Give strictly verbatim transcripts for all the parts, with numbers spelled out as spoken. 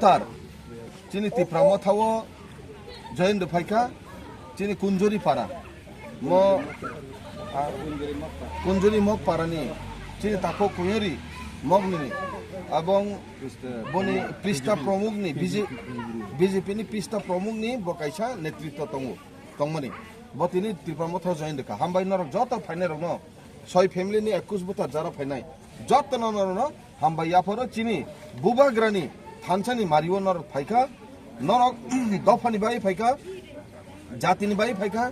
Sir, chini Tipra Motha o join rwphaikha, chini Kunjuri Para. Mo, ah, Kunjuri Mok Para ni, chini Takhuk Kuyuri Mok ni, abong boni Prista Pramukh ni, B J, B J P ni Prista Pramukh ni bo kaisa netritwa tongo, tongmani. Bo tini Tipra Motha o join rwkha. Hambai norok joto phainai rokno, soi family ni ekus buthar jara phainai. Joto no, no, no, no, hambai yapharo chini bubagrani thansani mario norok phaikha, norok dophani bai phaikha, jatini bai phaikha.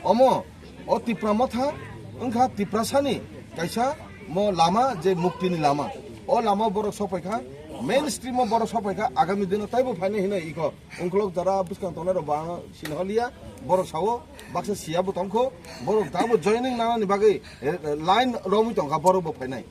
Omo, o Tipra Motha wngkha Tiprasani kaisa mo lama je muktini lama. O lama borok sokphaikha, mainstream o borok sokphaikha, agami dino taibo phainai hinwi iko. Ungkolok jara bwskang tongnai rok bo ano sini holiya, borok sao baksa siya bo tongkho, borok dabo joining nanani bagwi, eh, eh, line romwi tongkha, borok bo phainai.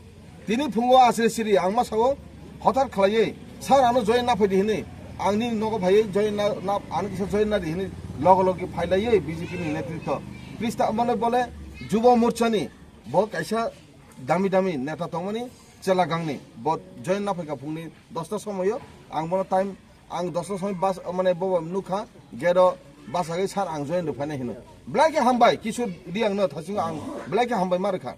Tini phungo asri siri ang ma sao hothar khlaiwi, "Sir, ano join na phaidi," hinwi, "Ang nini nogo phaiwi join na, na, ano kisa join na di," hinwi logo logi phailaiwi B J P ni netritwa. Prista mane bole Jubo Morcha ni bo kaisa dami dami neta tongmani chela gangni, bo join na phaikha phungni dosta somoyo, ang bono time Ang dosta soi bas, mane, bo nukha, gate o bachagwi, "Sir, ang join rwphainai," hino. Belai khe hambai, Kishore Reang no thasingo ang belai khe hambai ma rwkha.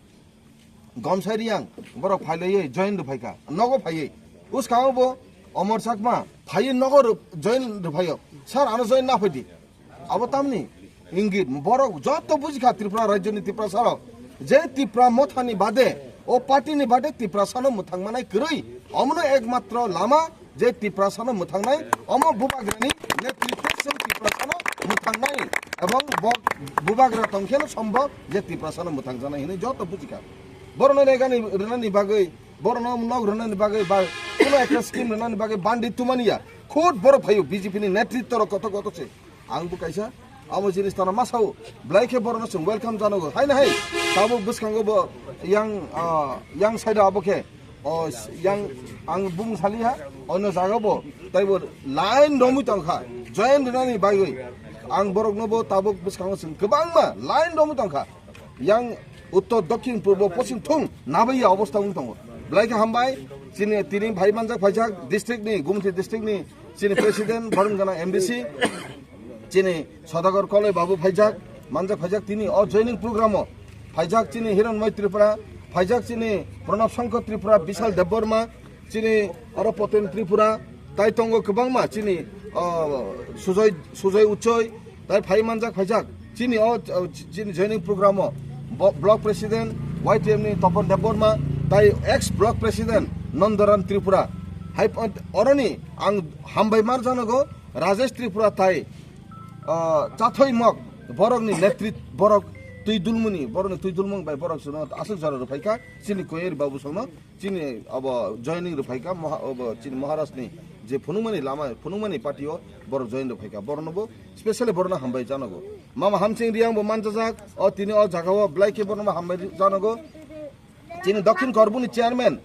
Gomsai Reang, borok phailawi join rwphaikha, nogo phaiwi. Uskango bo Omor Chakma, phaiwi nogo rw-, join rwphaio. "Sir, ano join na phaidi." Abo tamni ingit, borok joto bujikha Tripura rajyoni Tiprasa rok, je Tipra Mothani bade, o party ni bade Tiprasano mwthangmanai kwrwi. Omono ekmatro lama je Tiprasano mwthangnai, omo bubagrani netritwswng Tiprasano mwthangnai, ebong bo bubagra tongkheno sombok je Tiprasano mwthangjaknai hinwi joto bujikha. Borokno regani rwnani bagwi, borokno nok rwnani bagwi, ba kuno ekta scheme rwnani bagwi bandi tumani ya. Khud borok phaio B J P ni netritwrok koto koto se. Ang bo kaisa amo jinis tano ma sao, belai khe borokno chwng welcome janogo. Haino hai, tabuk bwskango bo yang, ah, yang side o abo khe, o, yang ang bung saliha, ono jaga bo, taibo line romwi tongkha, join rwnani bagwi. Ang borokno bo tabuk bwskango chwng kwbangma line romwi tongkha. Yang uttor, dokhin, purbo, poschim thung nabaiya obostha wng tongo. Belai khe hambai, chini tini phai manjak phaijak district ni, Gumti district ni chini president, borong gana M D C, chini Sodagar Koloi babu phaijak, manjak phaijak tini o joining program o phaijak chini Hiranmai Tripura, phaijak chini Pranab Shankar Tripura, Bishal Debbarma, chini oro Poten Tripura, tai tongo kwbangma chini, o, Sujoy, Sujoy Uchoi, tai phai manjak phaijak. Chini o, o, chini joining program o bo-, block president Y T M ni Topon Debbarma, tai ex block president Nandaram Tripura. Hai pon-, oroni ang hambai mar janogo Rajesh Tripura tai, o, Chathoi Mok borokni netrit-, borok twi dulmuni, borokni twi dulmung bai borok chwngno aswk jora rw phaikha chini Koyeri babu songno. Chini abo joining rw phaikha, moha-, abo chini Maharaj ni je phunukmani lama, phunukmani party o borok join rw phaikha, borokno bo specially borokno hambai janogo. Mama Hamsing Reang bo manjajak, o tini o jaga o belai khe borokno hambai janogo. Chini Dokhin Korbuni chairman,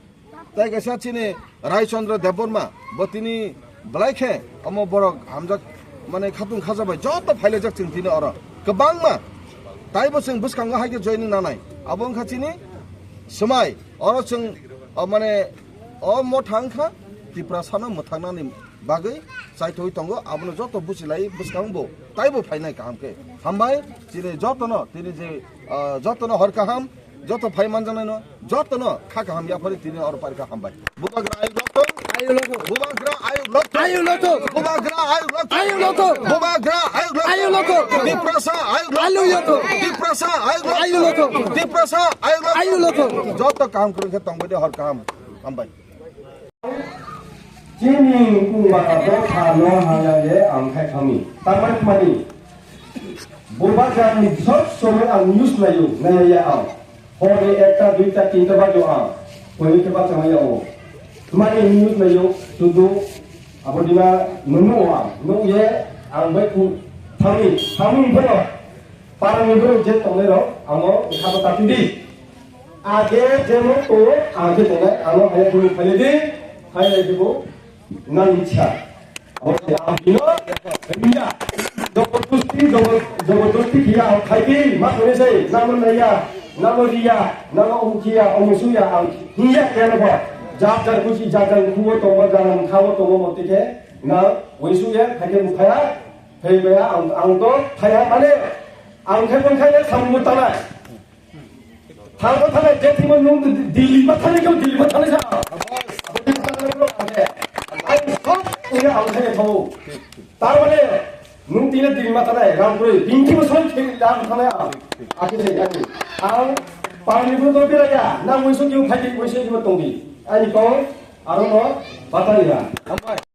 tai kaisa chini Rai Chandra Debbarma, bo tini belai khe omo borok hamjak, mane khatung khajabai joto phailaijak chwng tini oro kwbangma. Taibo chwng bwskango hai khe joining nanai. Abo wngkha chini swmai. Oro chwng, o, mane, o motha wngkha Tiprasano mwthangnani bagwi chaithogwi tongo, abono joto buchilai bwskango bo taibo phainai kaham khe. Hambai, chini jotono, tini je, o, jotono hor kaham, joto phai manjaknaino, jotono kha kaham yaphari tini oro parikha, hambai. Bubagra ayuk lokto. Ayuk lokto. Bubagra ayuk lokto. Ayuk lokto. Bubagra ayuk lokto. Ayuk lokto. Bubagra ayuk lokto. Ayuk lokto. Tiprasa ayuk lokto. Ayuk lokto. Tiprasa ayuk lokto. Ayuk lokto. Tiprasa ayuk lokto. Ayuk lokto. Joto kaham kwrwng khe tongbai de hor kaham. Hambai. Chini nukung baka dopha no haya ye ang khai thami. Tamani mani. Bubagra ni sob somoi ang news nayo, naya ya ang. Hor ni ekta, duita, tinta bajo ang. Koi ni keba chama ya o. Mani news nayo, sudu abo dina nunu o ang. Nu ye ang bai ku thami, thami bono. Parani borok je tongnai rok, amo kha bo tati di. Age jemon tongo, age tongnai, ano haya bini phai di, phai di bo nang ichha. Amo se ang bino, iya, jobordosti, jobor-, jobordosti kiya ang khai di, ma kore sei, namo naya, namo riya, namo ukiya, omusuya ang hiya keno ba. Jat jat kusi, jat jat kuo tongo, jat jat khao tongo, mote khe. Na, uisu ye, phaikhe bukhaya, phaibaya, ang, ang to, phaya, mane, ang khe bongkhai le samung tanai. Thangbo thanai, je thimo nung di-, Delhi ma thanai kau, Delhi ma thanai sa. Abo di thanai kau, ang khe. Ai, sok, ini ang khe thau. Tar mane, nung tine Delhi ma thanai, Rampuri, bingki ma soi khe, lam thanai ang. Akhe se, akhe. Ang, pangni bo to biraya, na uisu keu phaidi, uisu keu tongdi. Ani kau, aro no, batani ya.